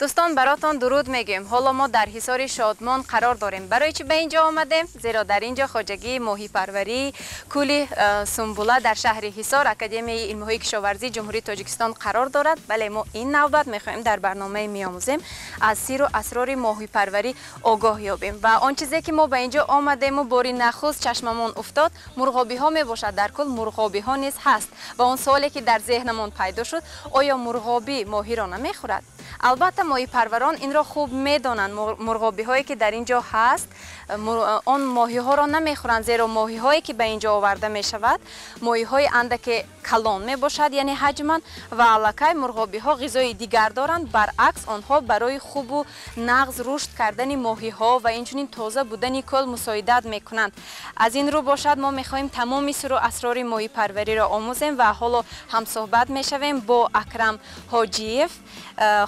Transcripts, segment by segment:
Дӯстон, баротон дуруд мегӯем. Ҳоло мо дар ҳисори Шодмон қарор дорем. Барои чӣ ба ин ҷо омадем? Зеро дар ин ҷо хоҷагии моҳипарварии кӯли Сумбула дар шаҳри Ҳисор, Академияи илмҳои кишоварзии Ҷумҳурии Тоҷикистон қарор дорад. Бале, мо ин навбат мехоҳем дар барномаи «Меомӯзем» аз сиру асрори моҳипарварӣ огоҳ ёбем. Ва он чизе ки мо ба ин ҷо омадему бори нахуст чашмамон уфтод, мурғобиҳо мебошад. Дар кӯл мурғобиҳо низ ҳаст. Ва он суоле ки дар зеҳнамон пайдо шуд: оё мурғобӣ моҳиро намехӯрад? Албатта, моҳипарварон инро хуб медонанд. Мурғобиҳое ки дар ин ҷо ҳаст, он моҳиҳоро намехӯранд, зеро моҳиҳое ки ба ин ҷо оварда мешавад, моҳиҳои андаке калон мебошад, яъне ҳаҷман, ва аллакай мурғобиҳо ғизои дигар доранд. Баръакс, онҳо барои хубу нағз рушд кардани моҳиҳо ва инчунин тоза будани кӯл мусоидат мекунанд. Аз ин рӯ бошад, мо мехоҳем тамоми сиру асрори моҳипарвариро омӯзем ва ҳоло ҳамсӯҳбат мешавем бо Акрам Ҳоҷиев,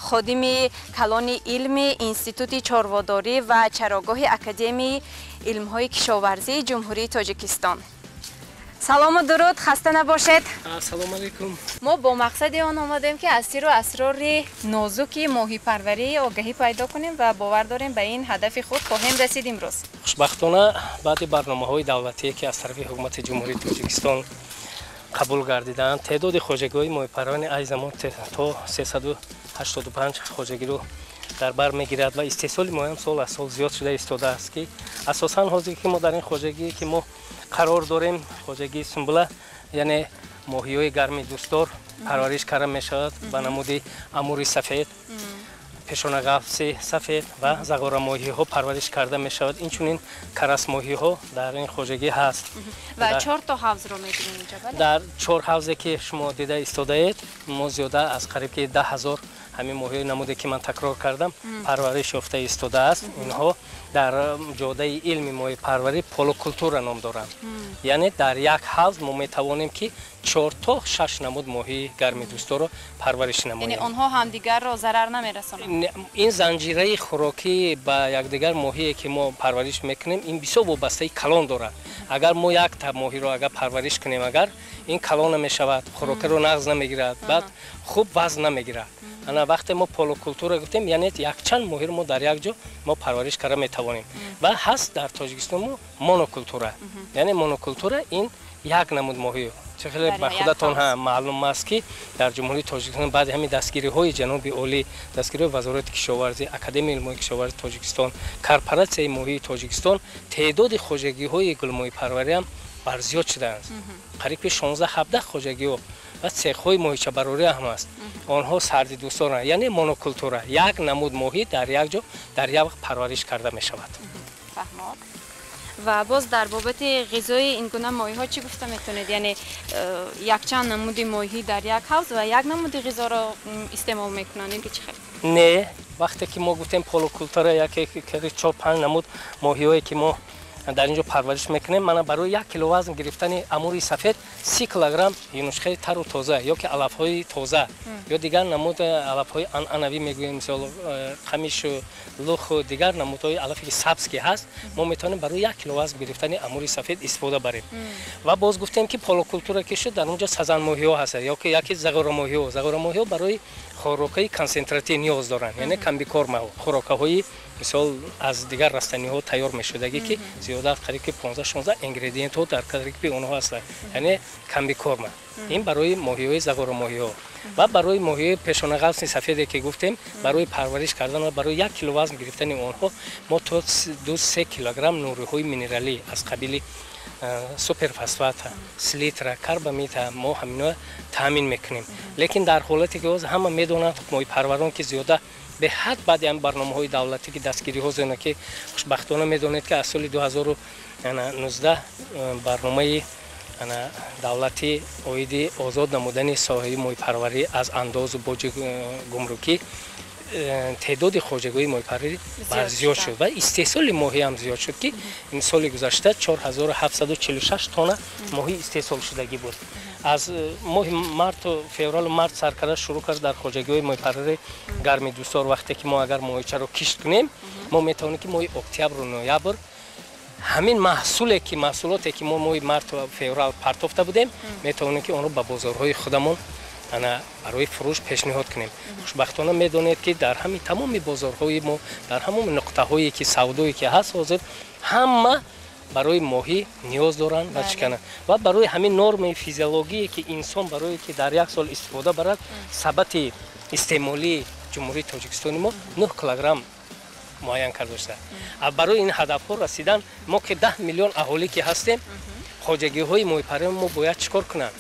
ходими калони илми Институти чорводорӣ ва чарогоҳи Академияи илмҳои кишоварзии Ҷумҳурии Тоҷикистон. Салому дуруд, хаста набошед. Ассалому алайкум. Мо бо мақсади он омадем, ки аз сиру асрори нозуки моҳипарварӣ огаҳӣ пайдо кунем ва бовар дорем, ба ин ҳадафи худ хоҳем расид имрӯз. Хушбахтона, баъди барномаҳои давлатие, ки аз тарафи ҳукумати Ҷумҳурии Тоҷикистон қабул гардидаанд, теъдоди хоҷагиҳои моҳипарварӣ айни замон то 385 хоҷагиро дар бар мегирад ва истеҳсоли моҳиам сол аз сол зиёд шуда истодааст, ки асосан ҳозир ки мо дар ин хоҷагие ки мо қарор дорем, хоҷагии Сумбула, яъне моҳиҳои гарми дӯстдор парвариш карда мешавад ба намуди амури сафед, пешонағафси сафед ва зағорамоҳиҳо парвариш карда мешавад. Инчунин карасмоҳиҳо дар ин хоҷагӣ ҳаст. Ва чорто ҳавзро мебинем инҷа, бале? Дар чор ҳавзе ки шумо дида истодаед, мо зиёда аз қариб ки 10 000 ҳамин моҳиҳои намуде ки ман такрор кардам парвариш ёфта истодааст. Инҳо дар ҷодаи илми моҳипарварӣ поликультура ном доранд, яъне дар як ҳавз мо метавонем, ки чор то шаш намуд моҳии гармидӯстдорро парвариш намоем. Яъне онҳо ҳамдигарро зарар намерасонанд? Ин занҷираи хӯрокӣ ба якдигар моҳие ки мо парвариш мекунем, ин бисёр вобастаи калон дорад. Агар мо якта моҳиро агар парвариш кунем, агар ин калон намешавад, хӯрокиро нағз намегирад, баъд хуб вазн намегирад. Ана вақте мо поликультура гуфтем, яъне якчанд моҳиро мо дар як ҷо мо парвариш карда метавонем. Ва ҳаст дар Тоҷикистон мо монокультура, яъне монокультура ин як намуд моҳӣ. Чӣ хеле ба худатон ҳам маълум аст, ки дар Ҷумҳурии Тоҷикистон баъди ҳамин дастгириҳои ҷаноби олӣ, дастгириҳои Вазорати кишоварзӣ, Академияи илмҳои кишоварзии Тоҷикистон, Корпоратсияи моҳии Тоҷикистон, теъдоди хоҷагиҳои гулмоҳипарвариам барзиёд шудаанд, қариб ки 16-17 хоҷагиҳо ва цехҳои моҳичабарорӣ ҳам аст. Онҳо сардидӯстдоранд, яъне монокультура як намуд моҳӣ дар як ҷо дар як вақт парвариш карда мешавад. Ва боз дар бобати ғизои ин гуна моҳиҳо чӣ гуфта метавонед? Яъне якчанд намуди моҳӣ дар як ҳавз ва як намуди ғизоро истеъмол мекунанд ин ки чӣ хел? Не, вақте ки мо гуфтем поликультура, яке чор панҷ намуд моҳиҳое ки мо дар ин ҷо парвариш мекунем, мана барои 1 кило вазн гирифтани амури сафед 30 килограмм юнучқаи тару тоза ё ки алафҳои тоза ё дигар намуд алафҳои анъанавӣ мегӯем, мисол қамишу луху дигар намудҳои алафе ки сабз ки ҳаст, мо метавонем барои 1 кило вазн гирифтани амури сафед истифода барем. Ва боз гуфтем, ки поликультура ки шуд, дар он ҷо сазанмоҳиҳо ҳастанд ё ки яке зағорамоҳиҳо. Зағорамоҳиҳо барои хӯрокҳои консентратӣ ниёз доранд, яъне комбикорма, хӯрокаҳои мисол аз дигар растаниҳо тайёр мешудагӣ, ки зиёда аз қариб ки 15-16 ингредиентҳо дар таркиби онҳо ҳастанд, яъне комбикорма. Ин барои моҳиҳои зағорамоҳиҳо. Ва барои моҳиҳои пешонағафси сафеде ки гуфтем, барои парвариш кардан ва барои 1 кило вазн гирифтани онҳо мо то 2-3 килограмм нуриҳои минералӣ аз қабили суперфосфата, селитра, карбамида мо ҳамино таъмин мекунем. Лекин дар ҳолате ки ҳозир ҳама медонанд моҳипарварон, ки зиёда беҳад баъди ҳамин барномаҳои давлатӣ ки дастгириҳо зона, ки хушбахтона медонед, ки аз соли 2019 барномаи давлатӣ оиди озод намудани соҳаи моҳипарварӣ аз андозу боҷи гумрукӣ, теъдоди хоҷагиҳои моҳипарварӣ барзиёд шуд ва истеҳсоли моҳӣ ҳам зиёд шуд, ки соли гузашта 4746 тонна моҳӣ истеҳсолшудагӣ буд. Аз моҳи марту февралу март сар карда шурӯъ кард дар хоҷагиҳои моҳипарварии гармидӯстдор. Вақте ки мо агар моҳичаро кишт кунем, мо метавонем, ки моҳи октябру ноябр ҳамин маҳсуле ки маҳсулоте ки мо моҳи марту феврал партофта будем, метавонем, ки онро ба бозорҳои худамон ана барои фурӯш пешниҳод кунем. Хушбахтона медонед, ки дар ҳамин тамоми бозорҳои мо, дар ҳамон нуқтаҳое ки савдое ки ҳаст, ҳозир ҳама барои моҳӣ ниёз доранд ва чикананд. Ва барои ҳамин нормаи физиологие ки инсон барое ки дар як сол истифода барад, сабати истеъмолии Ҷумҳурии Тоҷикистони мо 9 килограмм муайян карда шудааст. Барои ин ҳадафҳо расидан, мо ки 10 миллион аҳолӣ ки ҳастем, хоҷагиҳои моҳипарварии мо бояд чӣ кор кунанд?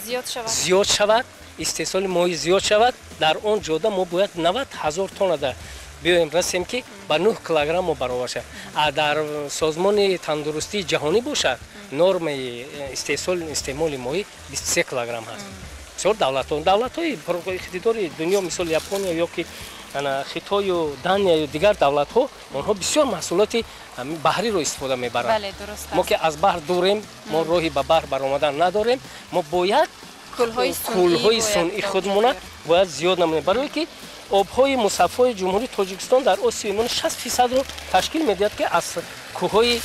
Зиёд шавад, истеҳсоли моҳӣ зиёд шавад. Дар он ҷода мо бояд 90 ҳазор тоннада биёем расем, ки ба 9 килограмм мо баробар шавад. А дар Созмони тандурустии ҷаҳонӣ бошад, нормаи истеъмоли моҳӣ 23 килограмм ҳаст. Бисёр давлатҳои иқтидори дунё, мисол Япония ё ки Хитою, Данияю дигар давлатҳо, онҳо бисёр маҳсулоти баҳриро истифода мебаранд. Мо ки аз баҳр дурем, мо роҳи ба баҳр баромадан надорем, мо бояд кӯлҳои сунъӣ худмона бояд зиёд намоем, барое ки обҳои мусаффои Ҷумҳурии Тоҷикистон дар Осиёи Миёна 60%-ро ташкил медиҳад, ки аз кӯҳҳои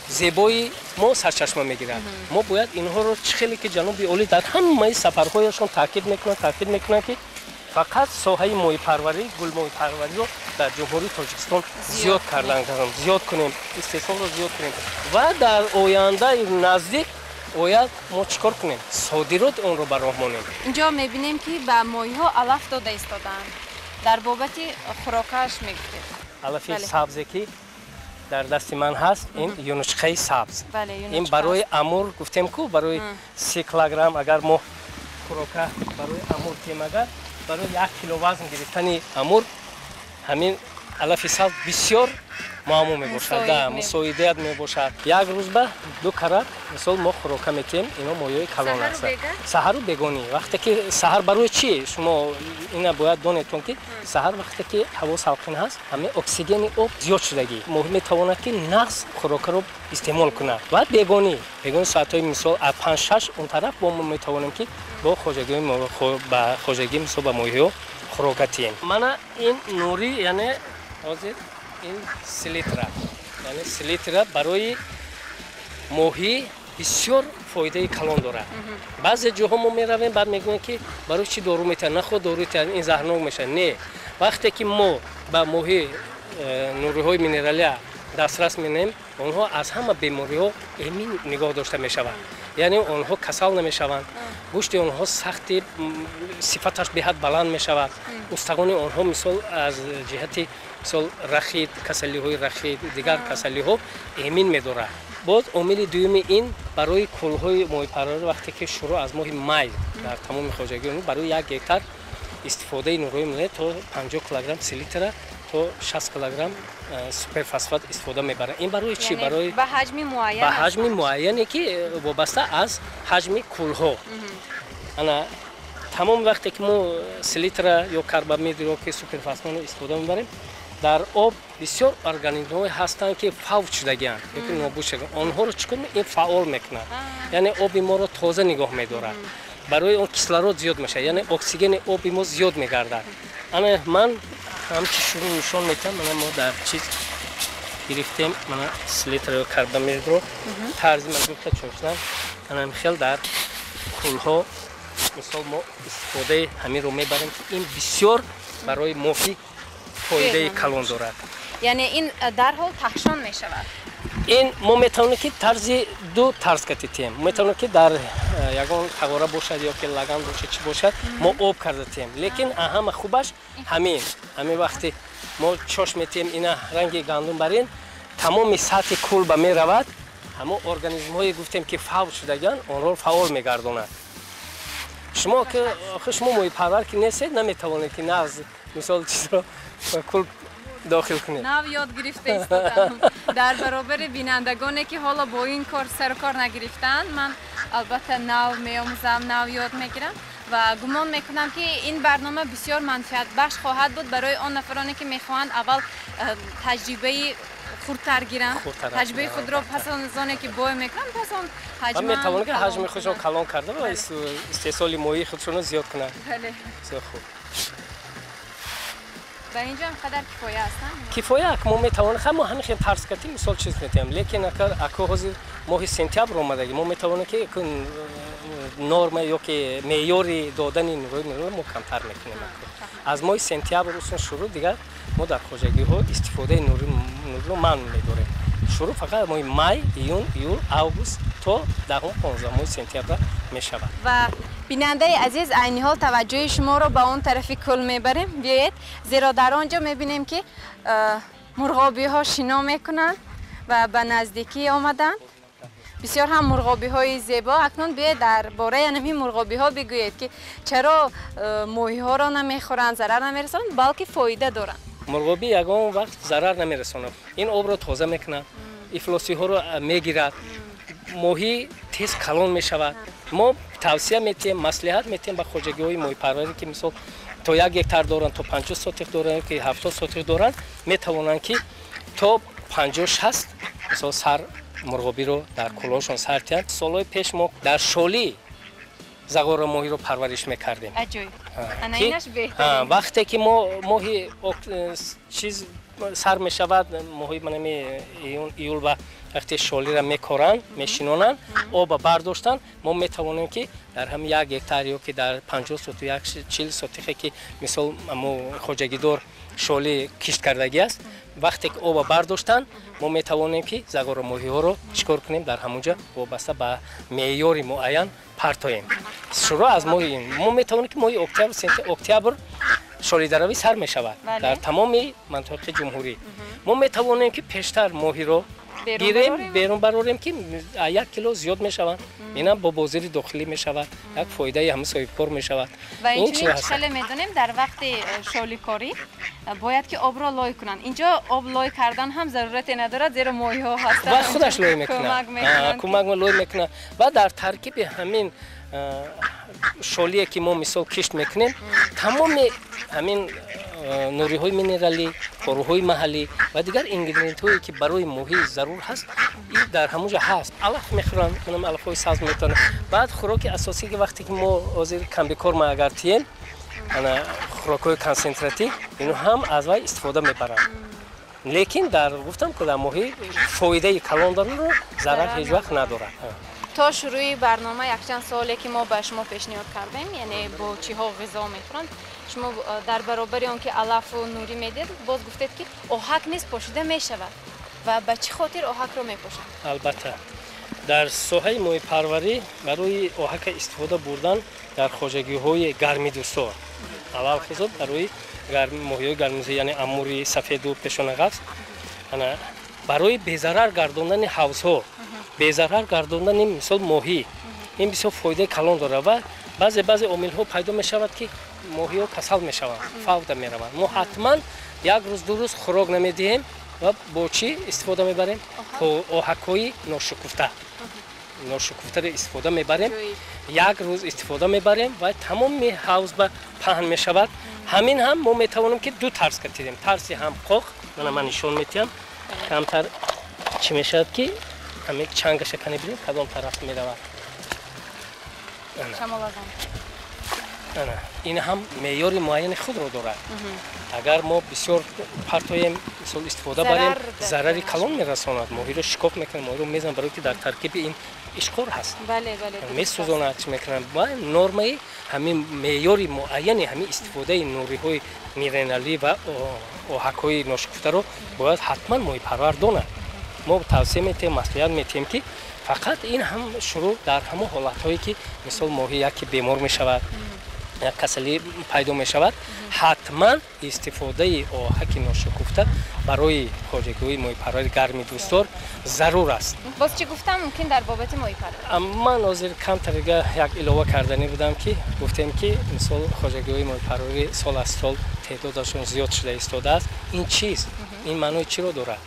зебои мо сарчашма мегирад. Мо бояд инҳоро, чӣ хеле ки ҷаноби олӣ дар ҳамаи сафарҳояшон таъкид мекунанд, ки фақат соҳаи моҳипарварӣ, гулмоҳипарвариро дар Ҷумҳурии Тоҷикистон зиёд кардан, зиёд кунем, истеҳсолро зиёд кунем ва дар ояндаи наздик бояд мо чӣ кор кунем? Содироти онро ба роҳ монем. Инҷо мебинем, ки ба моҳиҳо алаф дода истодаанд. Дар бобати хӯрокааш мегуфтед. Алафи сабзе ки дар дасти ман ҳаст, ин юнучқаи сабз. Ин барои амур гуфтем ку, барои 30 килограмм агар мо хӯрока барои амур тем, агар барои 1 кило вазн гирифтани амур ҳамин алафи сабз бисёр муаммо мебошад, да, мусоидият мебошад. Як рӯз ба ду карат, мисол, мо хӯрока метиҳем. Ино моҳиҳои калон ҳастанд. Саҳару бегонӣ. Вақте ки саҳар, барои чӣ? Шумо ина бояд донедтон, ки саҳар вақте ки ҳаво салқин ҳаст, ҳамин оксигени об зиёд шудагӣ, моҳӣ метавонад ки нағз хӯрокаро истеъмол кунад. Ва бегонӣ соатҳои, мисол, аз 5-6 он тараф бо мо метавонем, ки бо хоҷагиҳои ба хоҷагӣ, мисол, ба моҳиҳо хӯрока тиҳем. Мана ин нурӣ, яъне ҳозир ин селитра, яъне селитра барои моҳӣ бисёр фоидаи калон дорад. Баъзе ҷоҳо мо меравем, баъд мегӯем, ки барои чӣ дору метиҳанд, наход дору метиҳанд, ин заҳрнок мешавад. Не, вақте ки мо ба моҳӣ нуриҳои минералия дастрас менем, онҳо аз ҳама бемориҳо эмин нигоҳ дошта мешаванд, яъне онҳо касал намешаванд, гӯшти онҳо сахти, сифаташ беҳад баланд мешавад, устахони онҳо, мисол, аз ҷиҳати, мисол, рахит, касалиҳои рахит, дигар касалиҳо эмин медорад. Боз омили дуюми ин барои кӯлҳои моҳипарварӣ, вақте ки шурӯъ аз моҳи май дар тамоми хоҷагиҳо барои 1 гектар истифодаи нурҳои минералӣ то 50 килограмм селитра, то 60 килограмм суперфосфат истифода мебаранд. Ин барои чӣ? Барои ба ҳаҷми муайян. Ба ҳаҷми муайяне, ки вобаста аз ҳаҷми кӯлҳо. Ана тамом вақте ки мо селитра ё карбамид ё ки суперфосфатро истифода мебарем, дар об бисёр организмҳое ҳастанд, ки фавт шудагианд ё ки нобуд шудагианд. Онҳоро чӣ кор? Ин фаъол мекунад, яъне оби моро тоза нигоҳ медорад. Барои он кислород зиёд мешавад, яъне оксигени оби мо зиёд мегардад. Ана ман ҳамчи шурӯъ нишон метиҳам. Мана мо дар чиз гирифтем, мана селитра ё карбамидро тарзи ман чошнам. Ана хел дар кӯлҳо, мисол, мо истифодаи ҳаминро мебарем, ки ин бисёр барои моҳӣ фоидаи калон дорад. Яъне ин дарҳол таҳшон мешавад? Ин мо метавонем, ки тарзи ду тарз кати тиҳем. Метавонем, ки дар ягон тағора бошад ё ки лаган бошад, чӣ бошад, мо об карда тиҳем. Лекин ҳама хубаш ҳамин вақте мо чош метиҳем, ина ранги гандум барин тамоми сатҳи кӯл ба меравад. Ҳамон организмҳое гуфтем, ки фавт шудагианд, онҳоро фаъол мегардонад. Шумо ки охир шумо моҳипарвар ки нестед, наметавонед, ки нағз, мисол, чизро ба кӯл дохил кунед. Нав ёд гирифта истодам. Дар баробари бинандагоне, ки ҳоло бо ин кор сару кор нагирифтаанд, ман албатта нав меомӯзам, нав ёд мегирам ва гумон мекунам, ки ин барнома бисёр манфиатбахш хоҳад буд барои он нафароне, ки мехоҳанд аввал таҷрибаи хурдтар гиранд, таҷрибаи худро пас аз оне ки бой мекунанд, пас он ҳаҷм метавонанд, ки ҳаҷми худшон калон карда ва истеҳсоли моҳии худшонро зиёд кунанд. Бисёр хуб. Ба инҷо ҳам қадар кифоя аст? Кифоя. Мо метавонем мо ҳамин хел тарз кардем, мисол, чиз метиҳем, лекин ако ҳозир моҳи сентябр омадагӣ, мо метавонем ки норма ё ки меъёри додани нурҳои минералӣ мо камтар мекунем. Аз моҳи сентябр усон шурӯъ дигар мо дар хоҷагиҳо истифодаи нурро манъ медорем. Шурӯъ фақат моҳи май, июн, июл, август то 10-15 моҳи сентябр мешавад. Ва бинандаи азиз, айни ҳол таваҷҷӯҳи шуморо ба он тарафи кӯл мебарем. Биёед, зеро дар он ҷо мебинем ки мурғобиҳо шино мекунанд ва ба наздикӣ омаданд. Бисёр ҳам мурғобиҳои зебо. Акнун биёед дар бораи ҳамин мурғобиҳо бигӯед ки чаро моҳиҳоро намехӯранд, зарар намерасонанд, балки фоида доранд. Мурғобӣ ягон вақт зарар намерасонад. Ин обро тоза мекунад, ифлосиҳоро мегирад, моҳӣ тез калон мешавад. Мо тавсия метиҳем, маслиҳат метиҳем ба хоҷагиҳои моҳипарварӣ ки мисол то 1 гектар доранд, то 50 сотих доранд, ки 70 сотих доранд, метавонанд ки то 50-60 мисол сар мурғобиро дар кӯлҳошон сар диҳанд. Солҳои пеш мо дар шолӣ зағора моҳиро парвариш мекардем. Вақте ки мо моҳи чиз сар мешавад, моҳи манами июн, июл ва вақте шолиро мекоранд, мешинонанд, оба бардоштанд, мо метавонем ки дар ҳам 1 гектар ё ки дар 50 сотих, 40 сотихе ки мисол мо хоҷагидор шоли кишт кардагӣ аст, вақте ки оба бардоштанд, мо метавонем ки зағора моҳиҳоро чикор кунем, дар ҳамонҷо вобаста ба меъёри муайян партоем. Шурӯъ аз моҳи июн мо метавонем ки моҳи октябр, октябр шолидаравӣ сар мешавад дар тамоми мантиқаи ҷумҳурӣ. Мо метавонем ки пештар моҳиро гирем, берун барорем ки 1 кило зиёд мешаванд. Инам бо бозири дохилӣ мешавад, як фоидаи ҳама соҳибкор мешавад. Ва инчунин хеле медонем дар вақти шоликорӣ бояд ки обро лой кунанд. Инҷо об лой кардан ҳам зарурате надорад, зеро моҳиҳо ҳастанд. Ва худаш лой мекунад. Кӯмак лой мекунад. Ва дар таркиби ҳамин шолие ки мо мисол кишт мекунем, тамоми ҳамин нуриҳои минералӣ, қоруҳои маҳаллӣ ва дигар ингредиентҳое ки барои моҳӣ зарур ҳаст, ин дар ҳамонҷо ҳаст. Алаф мехӯранд, манам алафҳои сабз метавонанд. Баъд хӯроки асосӣ ки вақте ки мо ҳозир комбикорма агар тием, ана хӯрокҳои консентратӣ, ино ҳам аз вай истифода мебаранд. Лекин дар гуфтам ки дар моҳӣ фоидаи калон дорад, зарар ҳеҷ вақт надорад. То шурӯи барнома якчанд суоле ки мо ба шумо пешниҳод кардем, яъне бо чиҳо ғизо мехӯранд, шумо дар баробари он ки алафу нурӣ медиҳед, боз гуфтед ки оҳак низ пошида мешавад. Ва ба чӣ хотир оҳакро мепошанд? Албатта, дар соҳаи моҳипарварӣ барои оҳака истифода бурдан дар хоҷагиҳои гармидӯстор, аввалхусус барои моҳиҳои гармидӯст, яъне амури сафеду пешонағафз, барои безарар гардондани ҳавзҳо, безарар гардондани мисол моҳӣ, ин бисёр фоидаи калон дорад. Ва баъзе омилҳо пайдо мешавад ки моҳиҳо касал мешаванд, фавта мераванд. Мо ҳатман 1 рӯз 2 рӯз хӯрок намедиҳем ва бо чӣ истифода мебарем? Оҳакҳои ношукуфта. Ношукуфтаро истифода мебарем, 1 рӯз истифода мебарем ва тамоми ҳавз ба паҳн мешавад. Ҳамин ҳам мо метавонем ки ду тарз кардем. Тарзи ҳам қоқ, ман нишон медиҳам, камтар чӣ мешавад ки ҳамин чангаша кане бинем кадом тараф меравад. Ин ҳам меъёри муайяни худро дорад. Агар мо бисёр партоем, мисол истифода барем, зарари калон мерасонад. Моҳиро шикоф мекунад, моҳиро мезанад, барои ки дар таркиби ин ишқор ҳаст. Месӯзонад, чӣ мекунад. Ва нормаи ҳамин меъёри муайяни ҳамин истифодаи нуриҳои минералӣ ва оҳакҳои ношукуфтаро бояд ҳатман моҳипарвар донад. Мо тавсия метиҳем, маслиҳат метиҳем ки фақат ин ҳам шурӯъ дар ҳамон ҳолатҳое ки мисол моҳӣ яке бемор мешавад, як касалӣ пайдо мешавад, ҳатман истифодаи оҳаки ношукуфта барои хоҷагиҳои моҳипарвари гармидӯстдор зарур аст. Боз чӣ гуфтам мумкин дар бобати моҳипарварӣ? Ман ҳозир камтарига як илова карданӣ будам ки гуфтем ки мисол хоҷагиҳои моҳипарварӣ сол аз сол теъдодашон зиёд шуда истодааст. Ин чист? Ин маънои чиро дорад?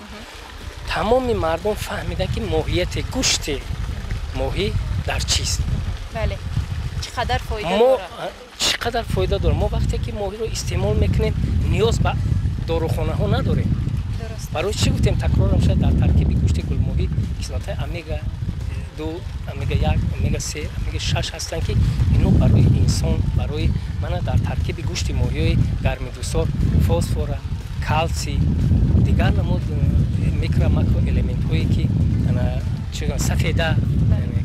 Тамоми мардум фаҳмиданд ки моҳияти гӯшти моҳӣ дар чист. Бале, чӣ қадар фоида дорад? Чӣ қадар фоида дорад? Мо вақте ки моҳиро истеъмол мекунем, ниёз ба дорухонаҳо надорем. Барои чӣ гуфтем такрорам шояд дар таркиби гӯшти гулмоҳӣ кислотаи омега 2, омега 1, омега 3, омега 6 ҳастанд ки ино барои инсон, барои мана дар таркиби гӯшти моҳиҳои гармидӯстор фосфора, калсий, дигар намуд микро макроэлементҳое ки сафеда,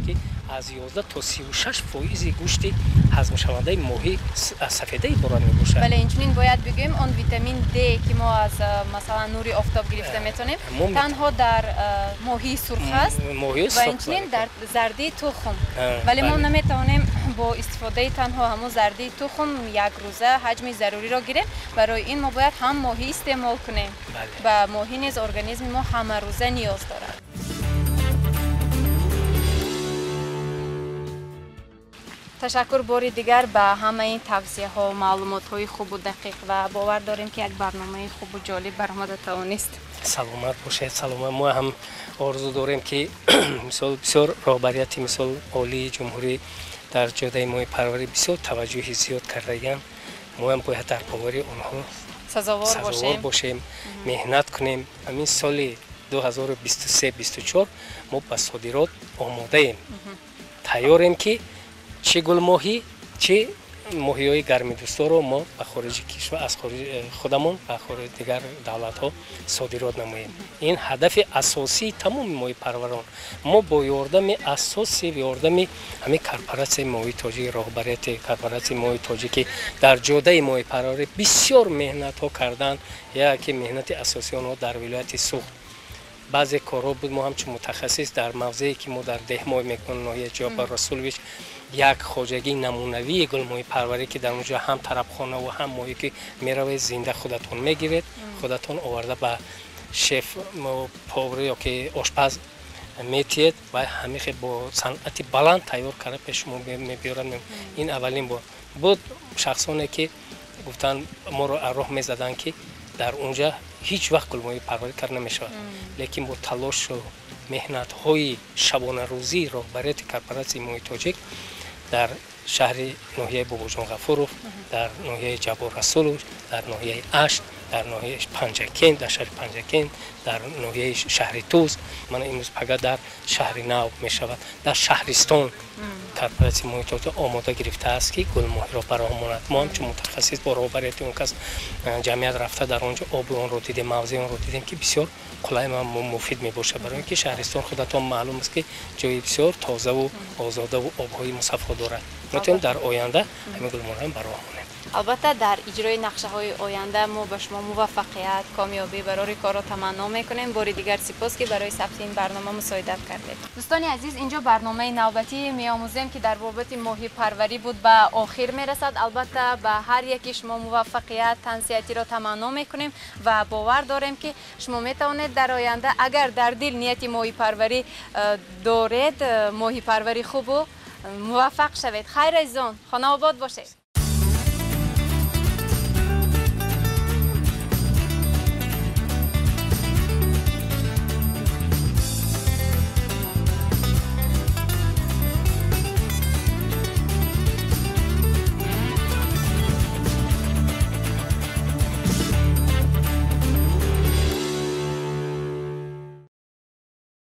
ки аз 11 то 36% гӯшти ҳазмшавандаи моҳӣ аз сафеда иборат мебошад. Бале, инчунин бояд бигӯем он витамин Д ки мо аз масалан нури офтоб гирифта метавонем, танҳо дар моҳии сурх аст ва инчунин дар зардии тухм. Вале мо наметавонем бо истифодаи танҳо ҳамон зардии тухм як рӯза ҳаҷми заруриро гирем. Барои ин мо бояд ҳам моҳӣ истеъмол кунем. Ба моҳӣ низ организми мо ҳамарӯза ниёз дорад. Ташаккур бори дигар ба ҳамаи тавсияҳо, маълумотҳои хубу дақиқ ва бовар дорем ки як барномаи хубу ҷолиб баромада тавонист. Саломат бошед, саломат. Мо ҳам орзу дорем ки мисол бисёр роҳбарияти мисол олии ҷумҳурӣ дар ҷодаи моҳипарварӣ бисёр таваҷҷӯҳи зиёд кардагианд. Мо ҳам бояд дар бовари онҳо сазовор бошем, меҳнат кунем. Ҳамин соли 2023-24 мо ба содирот омодаем, тайёрем ки чӣ гулмоҳӣ, чӣ моҳиҳои гармидӯстторо мо ба хориҷи кишвар, аз хориҷи худамон ба хориҷи дигар давлатҳо содирот намоем. Ин ҳадафи асосии тамоми моҳипарварон. Мо бо ёрдами асоси ёрдами ҳамин корпоратсияи моҳии тоҷик, роҳбарияти корпоратсияи моҳии тоҷик, ки дар ҷодаи моҳипарварӣ бисёр меҳнатҳо карданд, яке меҳнати асосии онҳо дар вилояти Суғд. Баъзе корҳо буд, мо ҳамчун мутахассис дар мавзее ки мо дар деҳмоҳ мекунем, ноҳияи Ҷобир Расулович, як хоҷагии намунавии гулмоҳипарварӣ ки дар онҷо ҳам тарабхонаву ҳам моҳӣ ки меравед зинда худатон мегиред, худатон оварда ба шеф повар ё ки ошпаз метиҳед ва ҳамихе бо санъати баланд тайёр карда пеш шумо мебиёрад. Ин аввалин бор буд. Шахсоне ки гуфтанд моро роҳ мезаданд ки дар онҷа ҳеҷ вақт гулмоҳипарварӣ карда намешавад, лекин бо талошу меҳнатҳои шабонарӯзии роҳбарияти корпоратсияи моҳии тоҷик дар шаҳри ноҳияи Бобоҷон Ғафуров, дар ноҳияи Ҷаббор Расулов, дар ноҳияи Ашт, дар ноҳияи Панҷакент, дар шаҳри Панҷакент, дар ноҳияи шаҳри Туз, мана имрӯз пага дар шаҳри Нав мешавад, дар шаҳристон корпоратсияи моҳии тоҷик омода гирифтааст ки гулмоҳиро бароҳ монад. Мо ҳамчун мутахассис бо роҳбарияти он кас ҷамъият рафта дар он ҷо оби онро дидем, мавзеи онро дидем ки бисёр қулай ва муфид мебошад, барои ин ки шаҳристон худатон маълум аст ки ҷои бисёр тозаву озодаву обҳои мусаффо дорад. Метавонем дар оянда ҳамин гулмоҳиро бароҳ монем. Албатта дар иҷрои нақшаҳои оянда мо ба шумо муваффақият, комёбӣ барори корро таманно мекунем. Бори дигар сипос ки барои сабти ин барнома мусоидат кардед. Дӯстони азиз, инҷо барномаи навбатӣ меомӯзем ки дар бобати моҳипарварӣ буд ба охир мерасад. Албатта ба ҳар яки шумо муваффақият, тансиҳатиро таманно мекунем ва бовар дорем ки шумо метавонед дар оянда агар дар дил нияти моҳипарварӣ доред, моҳипарварӣ хубу муваффақ шавед. Хайр азизон, хонаобод бошед.